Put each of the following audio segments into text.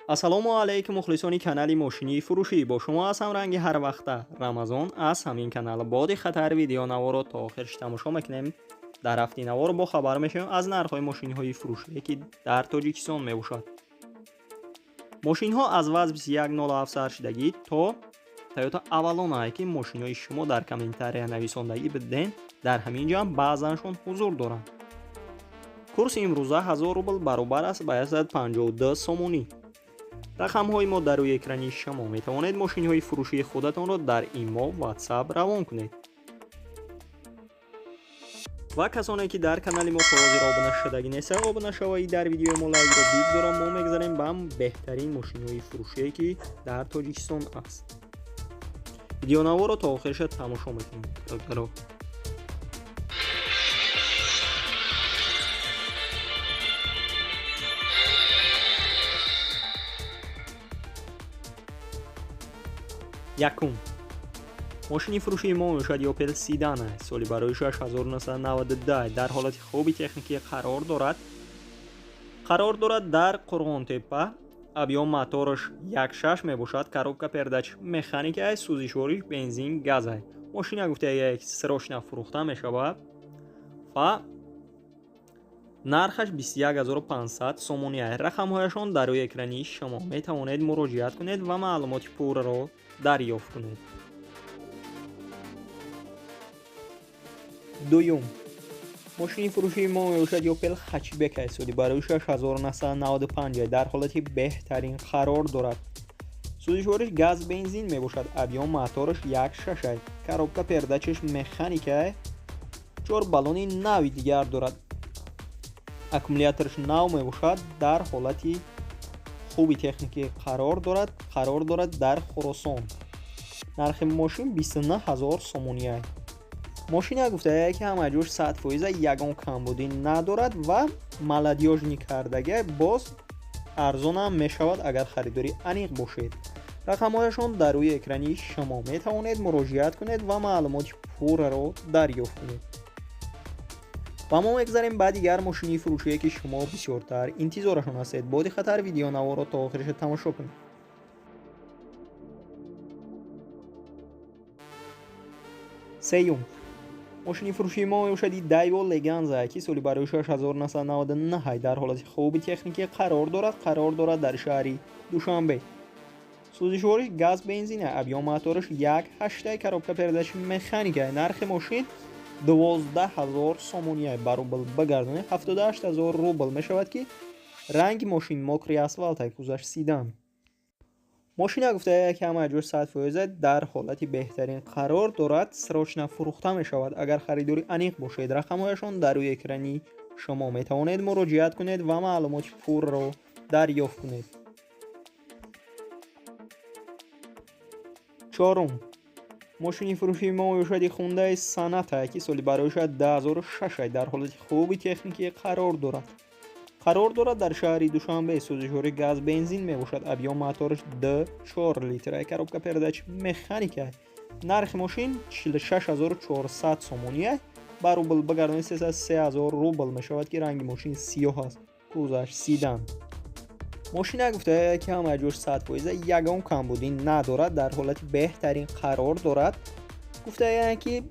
Ассалому алайкум, мухлисони канали мошинии фурӯшӣ. Бо шумо ҳастам ранги ҳар вақта Рамазон аз ҳамин канал. Бо диққаттар видеонаворо то охирш тамошо мекунем. Дар ҳафти навор бо хабар мешавем аз нархҳои мошинҳои фурӯшие, ки дар Тоҷикистон мебошад. Мошинҳо аз ВАЗ 2107 саршидагӣ то Toyota Avalon, ки мошинҳои шумо дар комментария нависондагӣ биден, дар ҳамин ҷо ҳам баъзаншон ҳузур доранд. Курси имрӯза 1000 рубл баробар аст ба 152 сомонӣ. Рақамҳои мо дар рӯи экрани шумо. Метавонед мошинҳои фурӯшии худатонро дар имо, WhatsApp равон кунед. Ва касоне ки дар канали мо то ҳозир обуна шудагӣ нестанд, обуна шавед, дар видеои мо лайкро бигзоранд. Мо мегзарем ба беҳтарин мошинҳои фурӯшие, ки дар Тоҷикистон аст. Видеонаворо то охириша тамошо мекунем. Докторо. Якум. Мошини фурӯшии мо мебошад Opel Sedan, соли барои 1992, дар ҳолати хуби техникӣ қарор дорад. Қарор дорад дар Қурғонтеппа. Объём мотораш 1.6 мебошад, коробка передач механика, сӯзишвориш бензин газ. Мошина гуфта як срочно фурӯхта мешавад ва нархаш 21500 сомонӣ. Рақамҳояшон дар рӯи экрани шумо, метавонед муроҷиат кунед ва маълумоти пурраро дарёфт кунед. Дуюм. Мошини фурӯшии мо мебошад Opel Hatchback, соли барои 1995, дар ҳолати беҳтарин қарор дорад. Сӯзишвориш газ бензин мебошад, объём мотораш 1.6, коробка передачаш механика, 4 баллони нави дигар дорад. Аккумулятораш нав мебошад, дар ҳолати хуби техникӣ қарор дорад, қарор дорад дар Хуросон. Нархи мошин 29000 сомонӣ. Мошина гуфтая ки ҳама ҷош 100%, ягон камбудӣ надорад ва молодёжный кардага, боз арзонам мешавад, агар харидори аниқ бошед. Рақамҳояшон дар рӯи экрани шумо, метавонед муроҷиат кунед ва маълумоти пурраро дарёфт кунед. Ва мо мегзарем ба дигар мошини фурӯшие, ки шумо бисёртар интизорашон ҳастед. Бо диққаттар видеонаворо то охириша тамошо кунед. Сеюм. Мошини фурӯшии мо мебошад Daewoo Leganza, ки соли барои 1999, дар ҳолати хуби техникӣ қарор дорад, қарор дорад дар шаҳри Душанбе. Сӯзишвориш газ бензин, объём мотораш 1.8, коробка передач механика. Нархи мошин 12000 сомонӣ, ба рубл бигардонед 78000 рубл мешавад, ки ранги мошин мокрый асфалт, кузаш седан. Мошина гуфтая ки ҳама ҷош 100%, дар ҳолати беҳтарин қарор дорад, срочно фурӯхта мешавад. Агар харидори аниқ бошед, рақамҳояшон дар рӯи экрани шумо, метавонед муроҷиат кунед ва маълумоти пурраро дарёфт кунед. Чорум. Мошини фурӯшии мо мебошад Hyundai Sonata, ки соли барои 2006, дар ҳолати хуби техникӣ қарор дорад. Қарор дорад дар шаҳри Душанбе. Сӯзишвори газ бензин мебошад, объём мотораш 2.4 литр, коробка передач механика. Нархи мошин 46400 сомонӣ, ба рубл бигардонед 303000 рубл мешавад, ки ранги мошин сиёҳ аст, кузаш седан. Мошина гуфтая ки ҳама ҷош 100%, ягон камбудӣ надорад, дар ҳолати беҳтарин қарор дорад. Гуфтая ки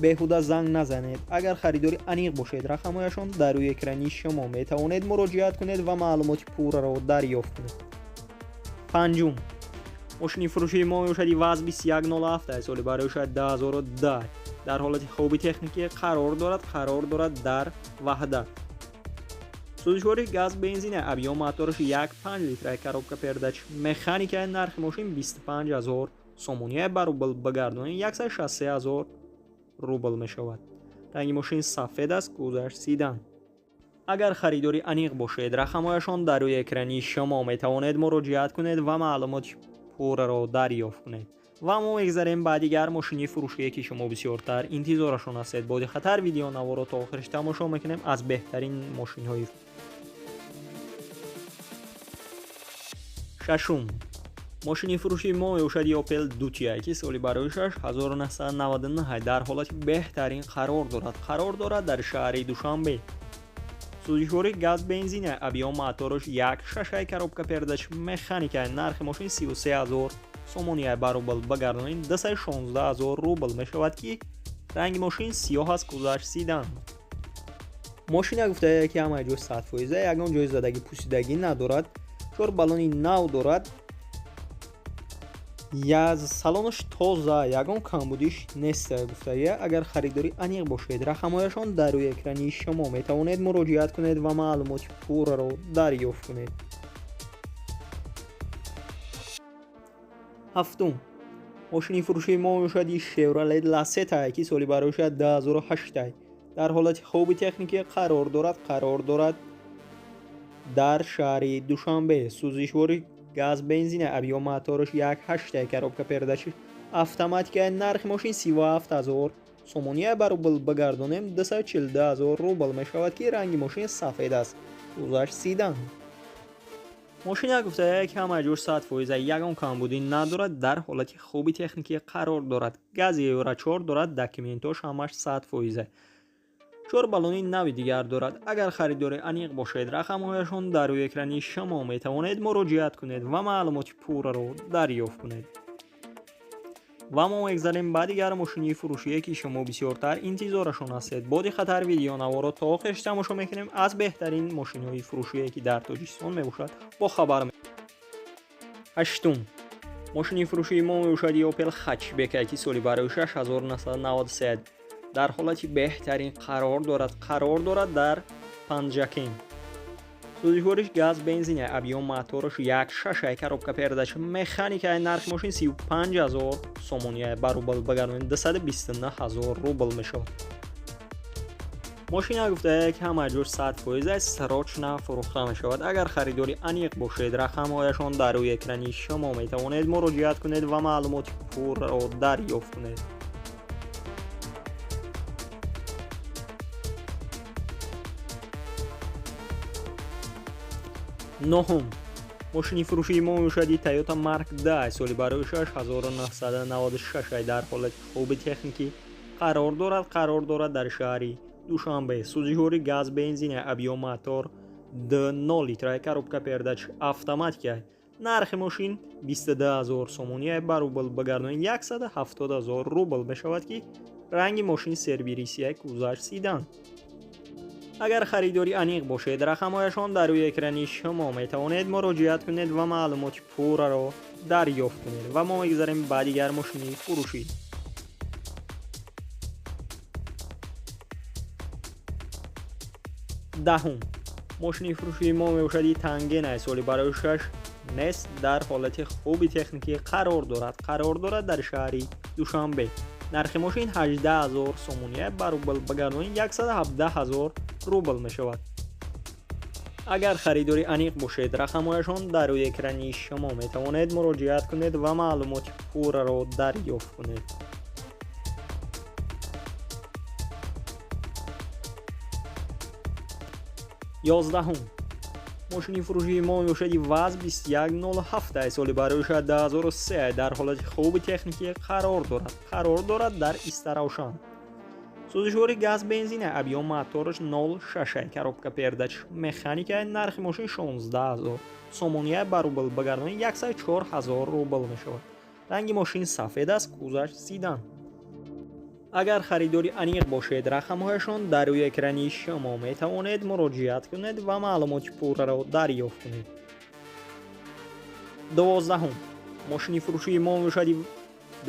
беҳуда занг назанед. Агар харидори аниқ бошед, рақамҳояшон дар рӯи экрани шумо, метавонед муроҷиат кунед ва маълумоти пурраро дарёфт кунед. Панҷум. Мошини фурӯшии мо мебошад ВАЗ 2107, соли барои 2010, дар ҳолати хуби техникӣ қарор дорад, қарор дорад дар Ваҳдат. Сӯзишвори газ бензин, объём мотораш 1.5 литр, коробка передач механика. Нархи мошин 25000 сомонӣ, ба рубл бигардонед 163000 рубл мешавад. Ранги мошин сафед аст, кузаш седан. Агар харидори аниқ бошед, рақамҳояшон дар рӯи экрани шумо, метавонед муроҷиат кунед ва маълумоти пурраро дарёфт кунед. Ва мо мегзарем ба дигар мошини фурӯшие, ки шумо бисёртар интизорашон ҳастед. Бо диққаттар видеонаворо то охириш тамошо мекунем аз беҳтарин мошинҳои. Шашум. Мошини фурӯшии мо мебошад Opel Duty, ки соли барои 1999, дар ҳолати беҳтарин қарор дорад, қарор дорад дар шаҳри Душанбе. Сӯзишворӣ газ бензин, объём мотораш 1.6, коробка передач механика. Нархи мошин 33 000 сомонӣ, ба рубл багардонем 216 000 рубл мешавад, ки ранги мошин сиёҳ аст, кузоваш седан. Мошина гуфтае ки ҳамаи ҷой 100%, ягон ҷои задагӣ пусидагӣ надорад, 4 баллони нав дорад, салонаш тоза, ягон камбудиш нест гуфтае. Агар харидори аниқ бошед, рақамҳояшон дар рӯи экрани шумо, метавонед муроҷиат кунед ва маълумоти пурраро дарёфт кунед. Ҳафтум мошини фурӯшии мо мешавад Chevrolet Lacetti, ки соли барояшад 2008, дар ҳолати хуби техникӣ қарор дорад дар шаҳри Душанбе. Сӯзишворӣ газ бензин, объём мотораш 1.8, коробка передач автоматика. Нархи мошин 37 000 сомонӣ, ба рубл багардонем 242 000 рубл мешавад, ки ранги мошин сафед аст, кузоваш седан. Мошина гуфтае ки ҳамаи ҷош 100%, ягон камбудӣ надорад, дар ҳолати хуби техникӣ қарор дорад, гази Евро 4 дорад, документош ҳамаш 100%, 4 баллони нави дигар дорад. Агар харидори аниқ бошед, рақамҳояшон дар рӯи экрани шумо, метавонед муроҷиат кунед ва маълумоти пурраро дарёфт кунед. Ва мо мегзарем ба дигар мошини фурӯшие, ки шумо бисёртар интизорашон ҳастед. Бо диққаттар видеонаворо то охирш тамошо мекунем. Аз беҳтарин мошинҳои фурӯшие, ки дар Тоҷикистон мебошад, бо хабар. Ҳаштум мошини фурӯшии мо мебошад Opel Hatchback, ки соли барои 1993, дар ҳолати беҳтарин қарор дорад дар Панҷакент. Сӯзишвориш газ бензин, объём мотораш 1.6, коробка передач механика. Нархи мошин 35 000 сомонӣ, ба рубл багардонем 229 000 рубл мешавад. Мошина гуфтае ки ҳамаи ҷош 100% срочно фурӯхта мешавад. Агар харидори аниқ бошед, рақамҳояшон дар рӯи экрани шумо, метавонед муроҷиат кунед ва маълумоти пурраро дарёфт кунед. Нохум мошини фурӯшии мо мешавад Toyota Mark II, соли барои 1996, дар ҳолати хуби техникӣ қарор дорад дар шаҳри Душанбе. Сӯзишворӣ газ бензин, объём мотор 2.0 литр, коробка передач автоматика. Нархи мошин 22 000 сомонӣ, ба рубл багардонем 170 000 рубл мешавад, ки ранги мошин сербирисия, кузоваш седан. Агар харидори аниқ бошед, рақамҳояшон дар рӯи экрани шумо, метавонед муроҷиат кунед ва маълумоти пурраро дарёфт кунед. Ва мо мегзарем ба дигар мошини фурӯшӣ. Даҳум мошини фурӯшии мо мебошад Тангена, соли барои 6 нест, дар ҳолати хуби техникӣ қарор дорад дар шаҳри Душанбе. Нархи мошин 18 000 сомонӣ, ба рубл багардонем 117 000 рубл мешавад. Агар харидори аниқ бошед, рақамҳояшон дар рӯи экрани шумо, метавонед муроҷиат кунед ва маълумоти пурраро дарёфт кунед. Ёздаҳум мошини фурӯшии мо мебошад ВАЗ 2107, соли барои 2003, дар ҳолати хуби техникӣ қарор дорад дар Истаравшан. Сӯзишворӣ газ бензин, объём мотораш 0.6, коробка передач механика. Нархи мошин 16 000 сомонӣ, ба рубл багардонем 104 000 рубл мешавад. Ранги мошин сафед аст, кузоваш седан. Агар харидори аниқ бошед, рақамҳояшон дар рӯи экрани шумо, метавонед муроҷиат кунед ва маълумоти пурраро дарёфт кунед. Дувоздаҳум мошини фурӯшии мо мешавад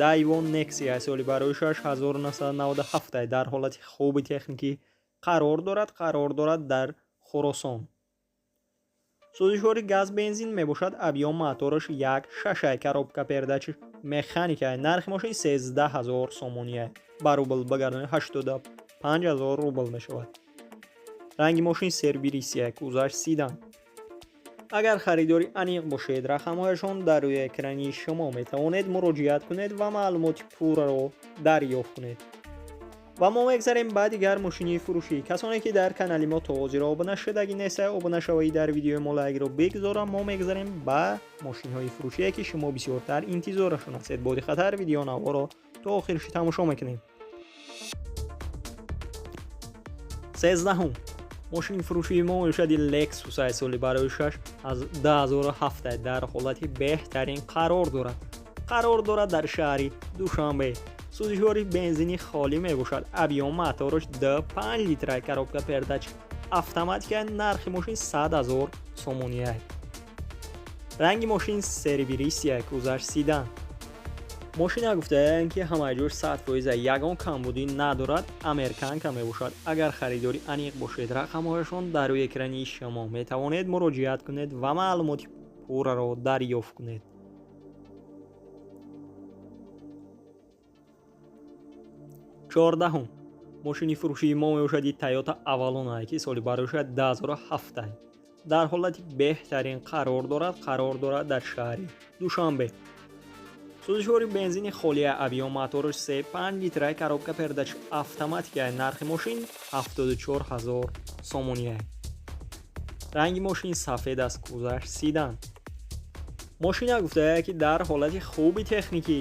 Daewoo Nexia, соли барои 1997, дар ҳолати хуби техникӣ қарор дорад дар Хуросон. Сӯзишворӣ газ бензин мебошад, объём мотораш 1.6, коробка передач механика. Нархи мошин 13 000 сомонӣ, ба рубл багардонем 85 000 рубл мешавад. Ранги мошин сербирисия, кузоваш седан. Агар харидори аниқ бошед, рақамҳояшон дар рӯи экрани шумо, метавонед муроҷиат кунед ва маълумоти пурраро дарёфт кунед. Ва мо мегзарем ба дигар мошини фурӯшӣ. Касоне ки дар канали мо то ҳозир обуна шудагӣ нестанд, обуна шавед, дар видеои мо лайкро бигзорам. Мо мегзарем ба мошинҳои фурӯшие, ки шумо бисёртар интизорашон ҳастед. Бо диққаттар видеонаворо то охирш тамошо мекунем. 13-ум Мошини фурӯшии мо мебошади Lexus соли барои 6 аз 2007 дар ҳолати беҳтарин қарор дорад. Қарор дорад дар шаҳри Душанбе. Сӯзишвори бензини холӣ мебошад. Объём мотораш 2.5 литра, коробка передач автоматика. Нархи мошин 100 000 сомонӣ. Ранги мошин серебристый, кузаш седан. Мошина гуфтаям, ки ҳамаи ҷош 100%, ягон камбудӣ надорад, американка мебошад. Агар харидори аниқ бошед, рақамҳояшон дар рӯи экрани шумо, метавонед муроҷиат кунед ва маълумоти пурраро дарёфт кунед. 14-ум мошини фурӯшии мо мебошади Toyota Avalon, ки соли барои 2007 дар ҳолати беҳтарин қарор дорад. Қарор дорад дар шаҳри Душанбе. Сӯзишвори бензини холия, объём мотораш 3.5 литра, коробка передач автоматика. Нархи мошин 74 000 сомонӣ. Ранги мошин сафед аст, кузаш седан. Мошина гуфтая, ки дар ҳолати хуби техникӣ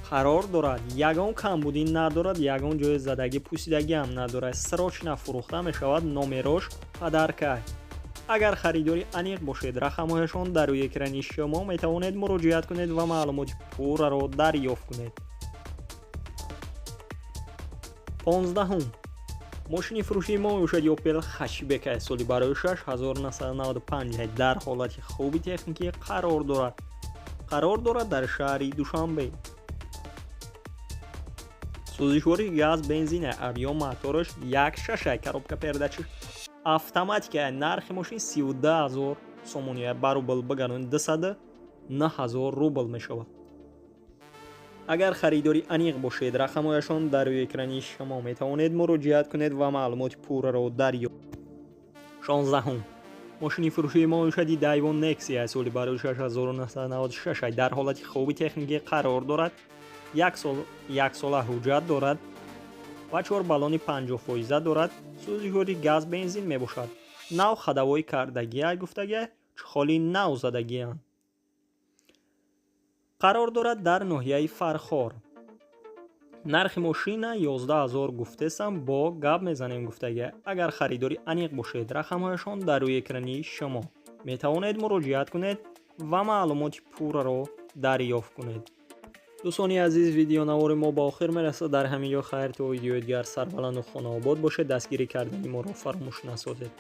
қарор дорад, ягон камбудӣ надорад, ягон ҷои задагӣ, пусидагӣ ҳам надорад. Срочно фурӯхта мешавад, номерош подарка. Агар харидори аниқ бошед, рақамҳояшон дар рӯи экрани шумо, метавонед муроҷиат кунед ва маълумоти пурраро дарёфт кунед. 15-ум мошини фурӯшии мо мебошад Opel Hatchback соли барои 6 1995 дар ҳолати хуби техникӣ қарор дорад. Қарор дорад дар шаҳри Душанбе. Сӯзишвори газ бензина, объём мотораш 1.6, коробка передач автоматика. Нархи мошин 32 000 сомонӣ, ба рубл бигардонед 209 000 рубл мешавад. Агар харидори аниқ бошед, рақамҳояшон дар рӯи экрани шумо, метавонед муроҷиат кунед ва маълумоти пурраро дарёбед. 16-ум мошини фурӯшии мо мебошади Daewoo Nexia соли барои 6996 дар ҳолати хуби техникӣ қарор дорад. Яксола ҳуҷҷат дорад ва 4 баллони 50% дорад. Сӯзишвори газ бензин мебошад. Нав ходовой кардагия, гуфтагия, чехоли нав задагиянд. Қарор дорад дар ноҳияи Фархор. Нархи мошина 11 000 гуфтесам, бо гап мезанем гуфтагия. Агар харидори аниқ бошед, рақамҳояшон дар рӯи экрани шумо, метавонед муроҷиат кунед ва маълумоти пурраро дарёфт кунед. Дӯстони азиз, видеонавори мо ба охир мерасад. Дар ҳамин ҷо хайр, то видеои дигар сарбаланду хонаобод бошед. Дастгирӣ кардани моро фаромӯш насозед.